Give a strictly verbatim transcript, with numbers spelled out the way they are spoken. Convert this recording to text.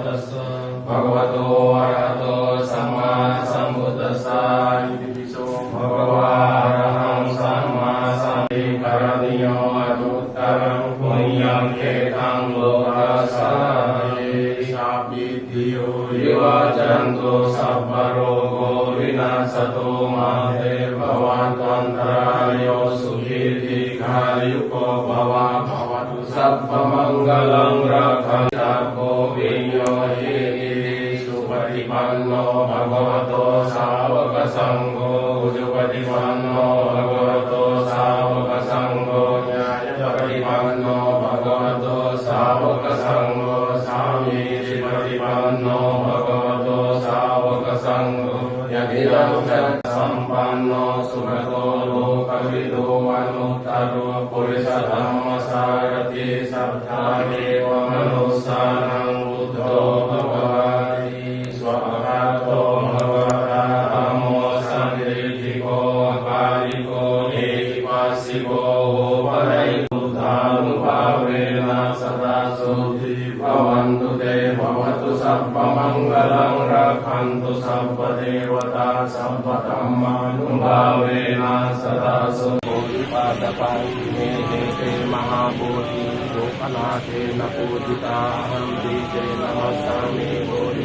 Bhagavato arahato sammāsambuddhassa. Itipi so bhagavā arahaṃ sammāsambuddho karaṇīyo anuttaraṃ puññakkhettaṃ lokassāti. Sabbe vivajjantu sabbarogo vinassatu mā te bhavatvantarāyo sukhī dīghāyuko bhava. Bhavatu sabbamaṅgalaṃ rakkhantu sabbadevatā sabbasampatthiṃ viññūhīti. Supaṭipanno bhagavato sāvakasaṅgho, ujupaṭipanno bhagavato sāvakasaṅgho, ñāyapaṭipanno bhagavato sāvakasaṅgho, sāmīcipaṭipanno bhagavato sāvakasaṅgho, yadidaṃ cattāri sampanno sugato lokavidū anuttaro purisadammasārathi satthā devamanussānaṃ buddho bhagavāti. Svākkhāto bhagavatā dhammo sandiṭṭhiko akāliko ehipassiko opanayiko buddhānubhāvena sadā sotthī bhavantu te. Bhavatu sabbamaṅgalaṃ rakkhantu sabbadevatā sabbadhammānubhāvena sadā sotthī bodhipallavantaṃ ime ete mahābodhi lokanāthena pūjitā ahampi te namassāmi bodhi